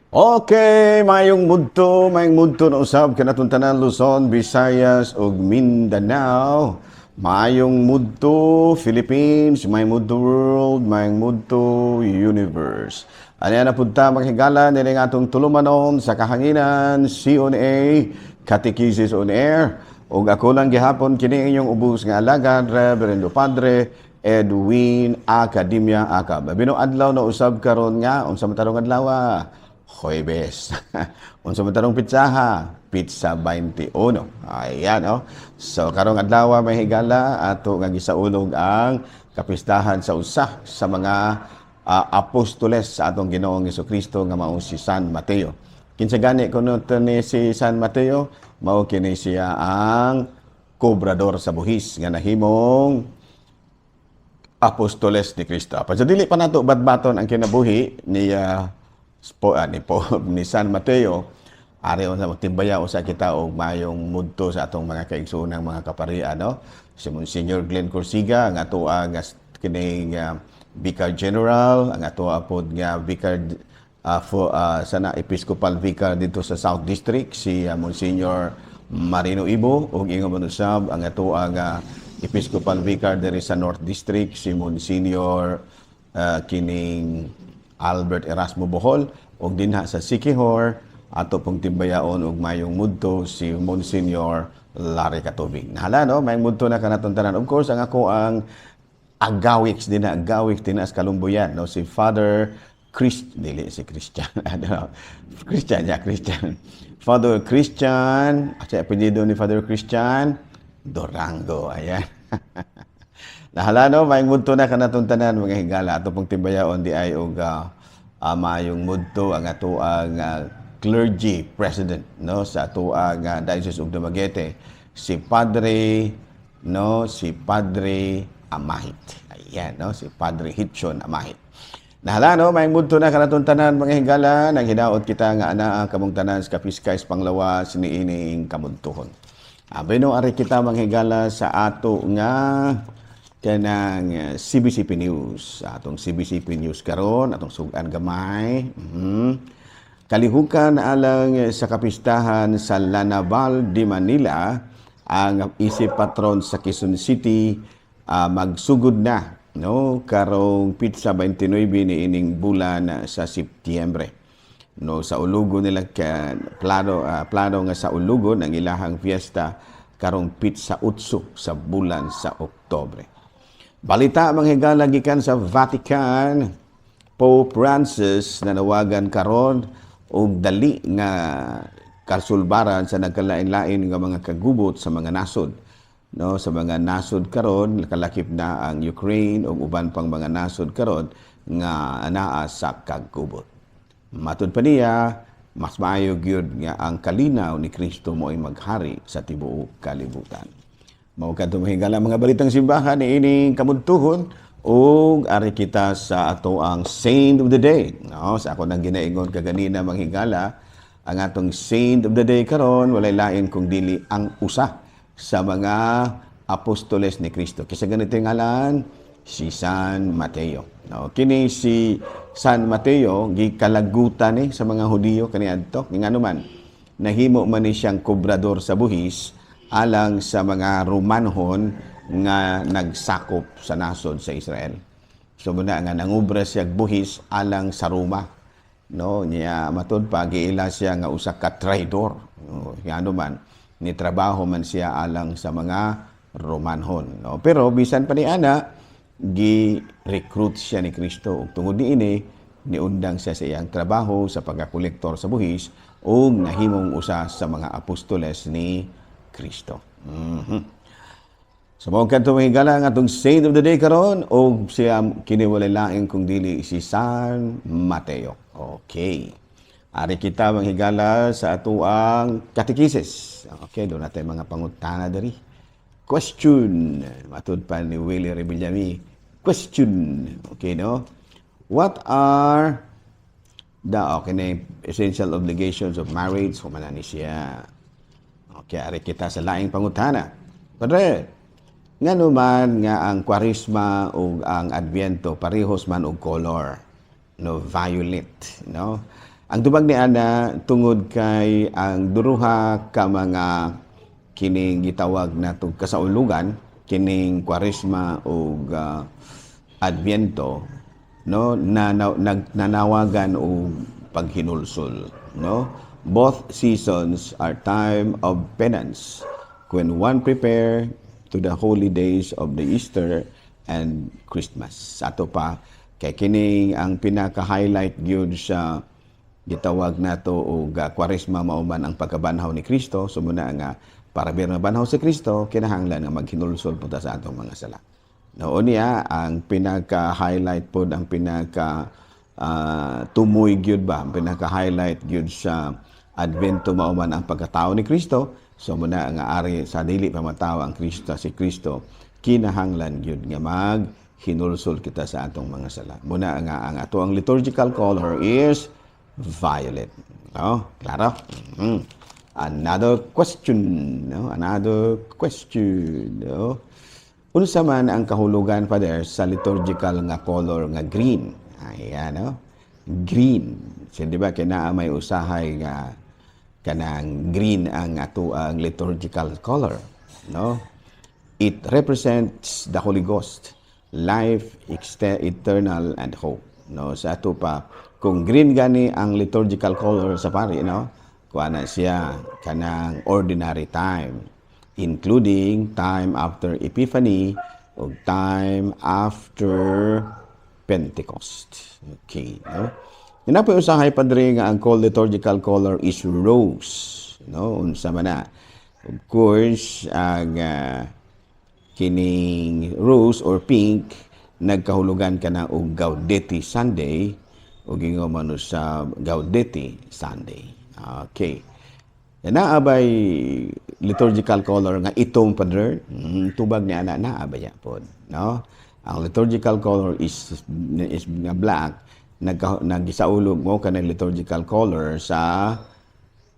Okay, mayong mudto na usab kanatong tanan Luzon, Visayas ug Mindanao. Mayong mudto Philippines, mayong mudto world, mayong mudto universe. Ani na punta, mga higala, nila nga atong tulumanon sa kahanginan, CONA, Catechesis on Air. Ug ako lang gihapon kini inyong ubos nga alagad, Reverendo Padre Edwin Academia Acab. Bino adlaw na usab karon nga unsa man tarong adlaw? Huwebes. Unsa man tarong pitsaha? Pitsa 21. Ayan, oh. So karong adlaw, may higala, ato nga gisaulog ang kapistahan sa usa sa mga apostoles sa atong Ginoong Kristo nga mao si San Mateo. Kinsa gani kuno to ni si San Mateo? Mao kini siya ang kobrador sa buhis nga nahimong apostoles ni Kristo. Pa sa dili pa nato batbaton ang kinabuhi ni po, ni, po, ni San Mateo, ari unsa timbaya usa kita og mayong mudto sa atong mga kaigsoonang mga kaparian, no? Si Monsignor Glenn Corsiga, ang ato ang kining Vicar General, ang ato pod nga Vicar for sana Episcopal Vicar dito sa South District, si Monsignor Marino Ibo, ug ingon man usab ang ato ang Episcopal Vicar diri sa North District, si Monsignor kining Albert Erasmo Bohol, ug dinha sa Siquijor ato pong timbayaon og mayong mudto si Monsignor Larry Katubig. Nahala, no, mayong mudto na kanatong tanan. Of course, ang ako ang agawix din na agawix din sa Kalumbuyan, no, si Father Chris, dili si Christian, ano, Christian ya, Christian, Father Christian, sa apelyido ni Father Christian Durango. Ayan. Nahala, no, mayong mudto na kanatong tanan, mga higala. Ato pong timbayaon di ay og maayong mudto ang ato ang clergy president, no, sa ato ang Diocese of Dumaguete, si Padre, no, si Padre Amahit. Ayan, no, si Padre Hitchon Amahit. Nahala, no, maayong mudto na kanatong tanan, mga higala. Naghinaot kita nga anaa kamong tanan sa kapiskay sa panglawas niining kamudtuhon. Abi no, ari kita, mga higala, sa ato nga kanang CBCP News. Atong CBCP News karon, atong sugan gamay. Kalihukan alang sa kapistahan sa La Naval de Manila, ang isip patron sa Quezon City magsugod na, no, karong pitsa 29 ni ining bulan sa Setyembre, no, sa Ulugo nila ka plano, plano nga sa Ulugo ang ilahang fiesta karong pitsa 8 sa bulan sa Oktubre. Balita, mga higala, gikan sa Vatican, Pope Francis nanawagan karon og dali nga kasulbaran sa nagkalain-lain nga mga kagubot sa mga nasod. No, sa mga nasod karon kalakip na ang Ukraine ug uban pang mga nasod karon nga anaa sa kagubot. Matud pa niya, mas maayo gyud nga ang kalinaw ni Kristo mo'y maghari sa tibuok kalibutan. Mao kadto, mga higala, mga balitang simbahan ni ining kamudtuhon ug ari kita sa ato ang Saint of the Day. No, sa ako nang ginaingon kaganina, mga higala, ang atong Saint of the Day karon walay lain kung dili ang usa sa mga apostoles ni Kristo. Kinsa ganito yung ngalan? Si San Mateo. No, kini si San Mateo gikalagutan ni sa mga Hudiyo kaniadto. Ngano man, nahimo man ni siyang kobrador sa buhis alang sa mga Romanhon nga nagsakop sa nasod sa Israel. So muna nga nangubra siya buhis alang sa Roma. No, niya matud pa giila siya nga usa ka traidor. No, ngano man ni trabaho man siya alang sa mga Romanhon. No, pero bisan pa ni ana, gi-recruit siya ni Kristo. Ug tungod niini, niundang siya sa iyang trabaho sa pagkakolektor sa buhis ug nahimong usa sa mga apostoles ni Kristo. So mao kadto, mga higala, ang atong Saint of the Day karon og siya kini walay lain kung dili si San Mateo. Okay. Ari kita, mga higala, sa atoang katekisis. Okay, duna tay mga pangutana diri. Question. Matud pa ni Willie Revillame. Question. Okay, no? What are the, okay na, essential obligations of marriage? Humana ni siya. Okay, ari kita sa laing pangutana. Padre, ngano man nga ang Kwaresma ug ang Adviento parehos man og color, no, violet, no? Ang tubag ni ana tungod kay ang duruha ka mga kining gitawag nato kasaulugan, kining Kwaresma ug Adviento, no, na nanawagan og paghinulsol, no? Both seasons are time of penance when one prepare to the holy days of the Easter and Christmas. Ato pa kay kining ang pinaka-highlight gyud sa gitawag nato og Kwaresma mao man ang pagkabanhaw ni Kristo. So muna nga para bir mabanhaw si Kristo, kinahanglan nga maghinulsol punta sa atong mga sala. No, unya ang pinaka-highlight pod, ang pinaka tumoy gyud ba, ang pinaka-highlight gyud sa Advento mao man ang pagkatao ni Kristo. So muna nga ari sa dili pa matawo ang Kristo, si Kristo, kinahanglan gyud nga mag hinulsol kita sa atong mga sala. Muna nga ang ato ang liturgical color is violet. No? Klaro? Another question, no? Another question, no? Unsa man ang kahulugan, Father, sa liturgical nga color nga green? Ayan, no? Green. So, di ba, kay naa may usahay nga kanang green ang ato ang liturgical color, no? It represents the Holy Ghost, life eternal and hope, no? Sa ato pa, kung green gani ang liturgical color sa pari, no? Kuha na siya kanang ordinary time, including time after Epiphany o time after Pentecost. Okay, no? Naa po usahay, Padre, nga ang called liturgical color is rose, no? Unsa man na? Of course, ang kining rose or pink nagkahulugan ka na og Gaudete Sunday o ingon man sa Gaudete Sunday. Okay. Naa bay liturgical color nga itom, Padre? Tubag ni ana naa ba pod, no? Ang liturgical color is nga black, naggisaulog mo kanang liturgical color sa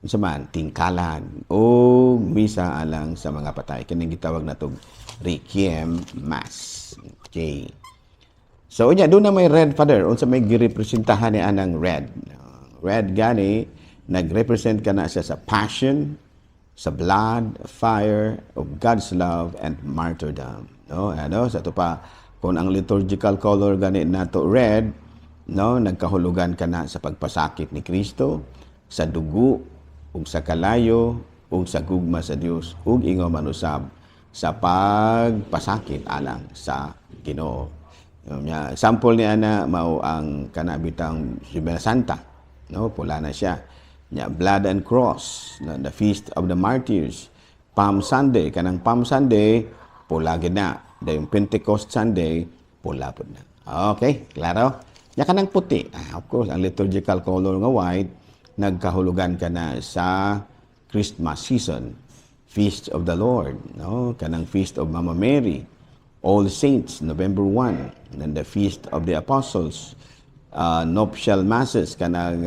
unsa man, tingkalan o misa alang sa mga patay, kining gitawag natong Requiem Mass. Okay. So unya doon na may red, Father. Unsa may girepresentahan ni anang red? Red gani nagrepresent kana siya sa passion, sa blood, fire of God's love and martyrdom, no? Ano, sa ato pa, kung ang liturgical color gani nato red, no, nagkahulugan kana sa pagpasakit ni Kristo, sa dugo ug sa kalayo ug sa gugma sa Dios ug ingon man usab sa pagpasakit alang sa Ginoo. Nya, sample ni ana mao ang kana bitang Semana Santa, no? Pula na siya. Nya blood and cross, no, the Feast of the Martyrs, Palm Sunday, kanang Palm Sunday pula gid na. Dayon Pentecost Sunday pula pud na. Okay, klaro? Nya kanang puti, of course, ang liturgical color nga white nagkahulugan kana sa Christmas season, Feast of the Lord, no? Kanang Feast of Mama Mary, All Saints, November 1, and then the Feast of the Apostles, nuptial masses, kanang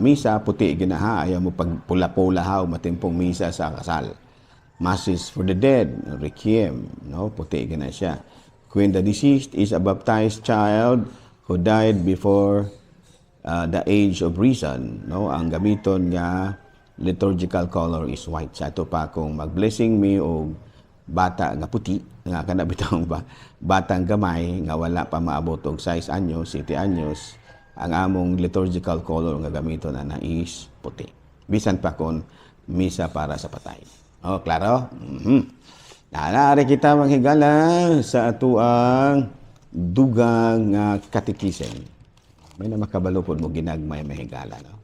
misa puti ginaha, ayaw mo pag pula-pula ha, o matimpong misa sa kasal. Masses for the dead, Requiem, no? Puti gina siya. When the deceased is a baptized child who died before the age of reason, no? Ang gamiton nga liturgical color is white. Sa ato pa, kung mag-blessing mi og bata nga puti, nga kana bitong ba, batang gamay nga wala pa maabot og 6 anyos, 7 anyos, ang among liturgical color nga gamiton na is puti. Bisan pa kon misa para sa patay. Oh, klaro? Naari kita, manghigala, sa atuang dugang nga katikisen. May na makabalo pod mo ginagmay, mahigala, no?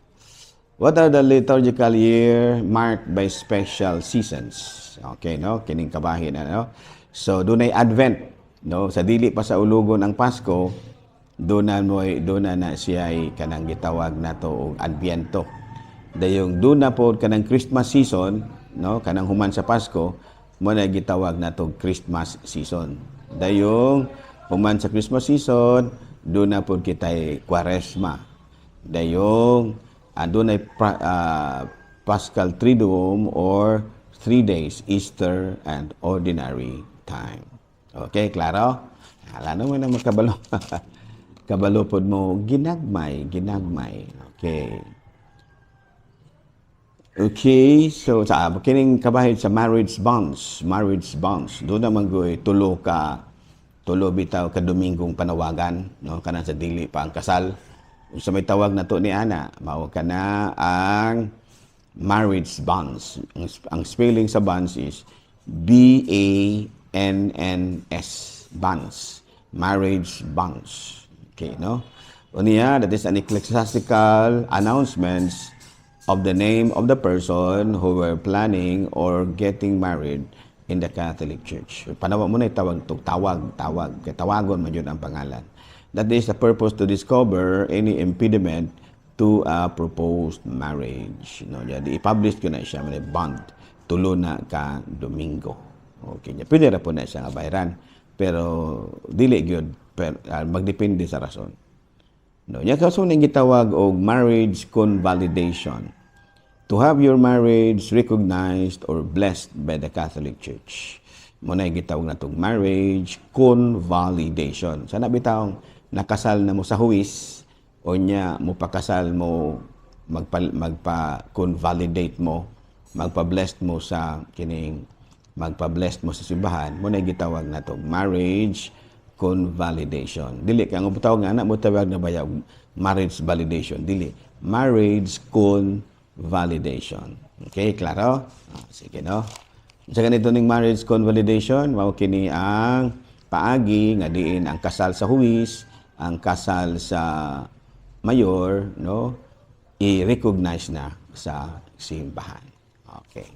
What are the liturgical year marked by special seasons? Okay, no? Kining kabahin na, no? So, dunay Advent, no? Sa dili pa sa ulugon ang Pasko, doon na na siya ay kanang gitawag nato og Adviento. Dayong doon na po kanang Christmas season, no? Kanang human sa Pasko, mo na gitawag nato Christmas season. Dayong human sa Christmas season, doon na po kita'y Kwaresma. Dayong doon ay Paschal Triduum or 3 days Easter and Ordinary Time. Okay, klaro? Hala naman na makabalo. Kabalo pod mo ginagmay, ginagmay. Okay. Okay, so sa kining kabahid sa marriage bonds. Doon naman goy tulo ka, tulo bitaw ka Dominggong panawagan, no, kanang sa dili pa ang kasal. Unsa may tawag na to ni ana, mao kana ang marriage bonds. Ang spelling sa bonds is B A N N S, bonds. Marriage bonds. Okay, no? Unya, that is an ecclesiastical announcements of the name of the person who were planning or getting married in the Catholic Church. Panawag mo na tawag to, tawag, tawag. Kay tawagon man yun ang pangalan. That is the purpose to discover any impediment to a proposed marriage. No, jadi i-publish ko na siya, may bond. Tulo na ka Domingo. Okay, niya. Pwede ra po na siya nga bayran. Pero dili gyud pero, magdepende sa rason. No, nya kaso ning gitawag og marriage convalidation. To have your marriage recognized or blessed by the Catholic Church. Mo na gitawag natong marriage convalidation. Sana bitawng nakasal na mo sa huwis o nya mo pakasal mo, magpa convalidate mo, magpa-blessed mo sa kining magpa-blessed mo sa simbahan, mo na gitawag natong marriage convalidation. Dili kay ang tawag nga anak mo tawag na bayag marriage validation. Dili. Marriage convalidation. Okay, klaro? Ah, sige, no? Sa ganito ning marriage convalidation, mao kini ang paagi nga diin ang kasal sa huwis, ang kasal sa mayor, no, i-recognize na sa simbahan. Okay.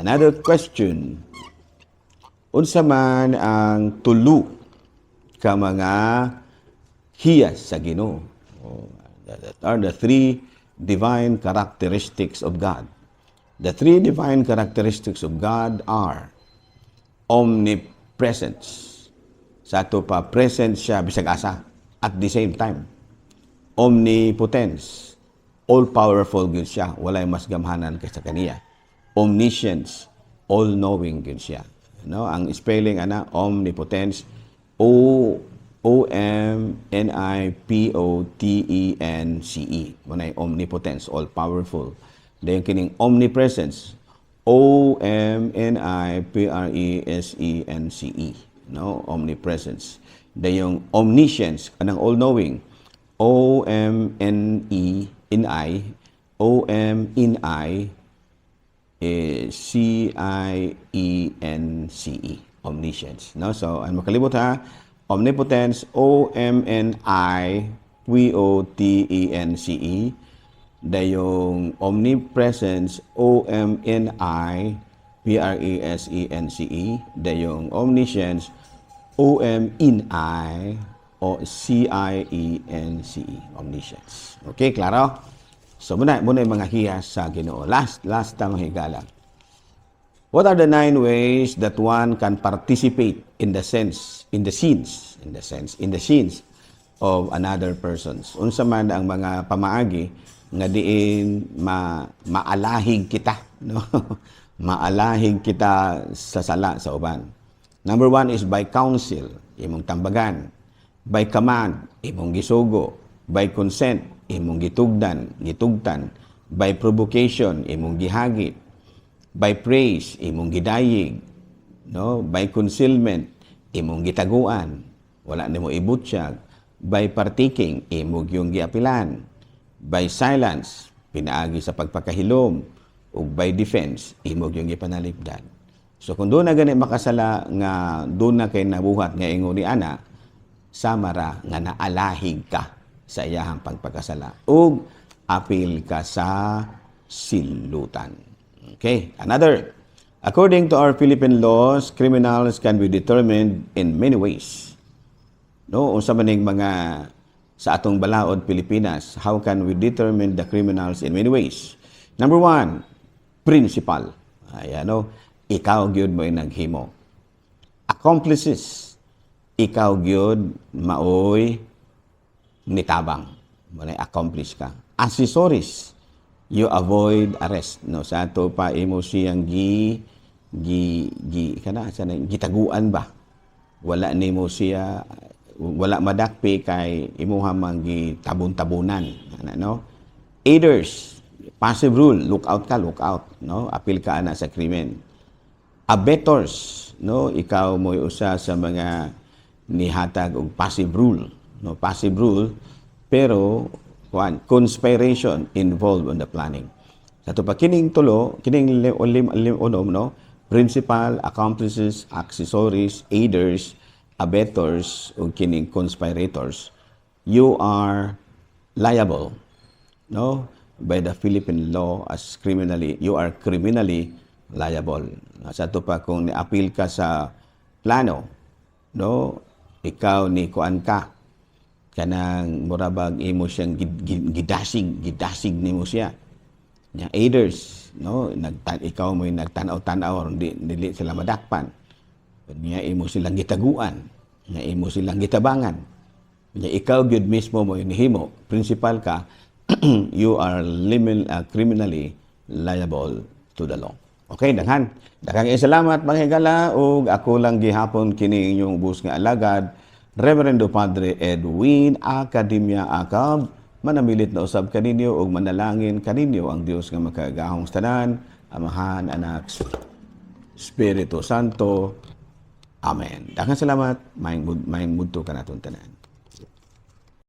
Another question. Unsa man ang tulo ka mga hiyas sa Ginoo? Oh, that are the three divine characteristics of God. The three divine characteristics of God are omnipresence. Sa ato pa, present siya bisag asa at the same time. Omnipotence. All-powerful gyud siya. Walay mas gamhanan kaysa kaniya. Omniscience. All-knowing gyud siya. No? Ang spelling ana, omnipotence, O O M N I P O T E N C E. Mao na omnipotence, all-powerful. Dayon kining omnipresence, O M N I P R E S E N C E. No, omnipresence. Dayong omniscience, kanang all-knowing, O M N E N I O M N I C I E N C E, omniscience, no? So ang makalibot ha, omnipotence, O M N I P O T E N C E, dayong omnipresence, O M N I P R E S E N C E, dayong omniscience, O M N I O C I E N C E, omniscience. Okay, klaro? So muna muna yung mga hiyas sa Ginoo. Last last ta, mga higala. What are the nine ways that one can participate in the sins, in the sense, in the sins of another persons? Unsa man ang mga pamaagi nga diin maalahig kita, no? Maalahig kita sa sala sa uban. Number one is by counsel, imong tambagan. By command, imong gisugo. By consent, imong gitugdan, gitugtan. By provocation, imong gihagit. By praise, imong gidayig, no? By concealment, imong gitaguan, wala nimo ibutyag. By partaking, imo gyung giapilan. By silence, pinaagi sa pagpakahilom, ug by defense, imo gyung gipanalipdan. So kung doon na gani makasala nga doon na kay nabuhat nga ingon ni ana, sama ra nga naalahig ka sa iyahang pagpakasala ug apil ka sa silutan. Okay, another. According to our Philippine laws, criminals can be determined in many ways. No, unsa man ning mga sa atong balaod Pilipinas, how can we determine the criminals in many ways? Number one, principal. Ayan, no? Ikaw gyud mo'y naghimo. Accomplices, ikaw gyud maoy nitabang. Mo accomplice ka. Accessories, you avoid arrest, no? Sa ato pa, imo siyang gi gi gi kana sa gitaguan ba, wala nimo siya, wala madakpi kay imuha man gitabon-tabunan ana, no? Aiders, Passive rule, look out ka, look out, no? Apil ka ana sa krimen. Abettors, no? Ikaw mo'y usa sa mga nihatag og passive rule, no? Passive rule pero kuan, conspiration involved on the planning. Sa ato pa kining tulo, kining lim, lim, lim, unom, no? Principal, accomplices, accessories, aiders, abettors, ug kining conspirators, you are liable, no? By the Philippine law as criminally, you are criminally liable. Sa ato pa kung niapil ka sa plano, no? Ikaw ni kuan ka, kanang murabag imo siyang gidasig, gidasig nimo siya. Nya aiders, no? Nagtan ikaw mo'y nagtanaw-tanaw aron di dili sila madakpan. Nya imo silang gitaguan, nya imo silang gitabangan. Nya ikaw gyud mismo mo nihimo, principal ka, you are criminally liable to the law. Okay, daghan. Daghang salamat, mga higala, ug ako lang gihapon kini inyong ubos nga alagad, Reverendo Padre Edwin Academia Acab. Manamilit na usab kaninyo ug manalangin kaninyo ang Dios nga makagagahom sa tanan, Amahan, Anak, Espiritu Santo. Amen. Daghang salamat. Maayong maayong budto kanaton tanan.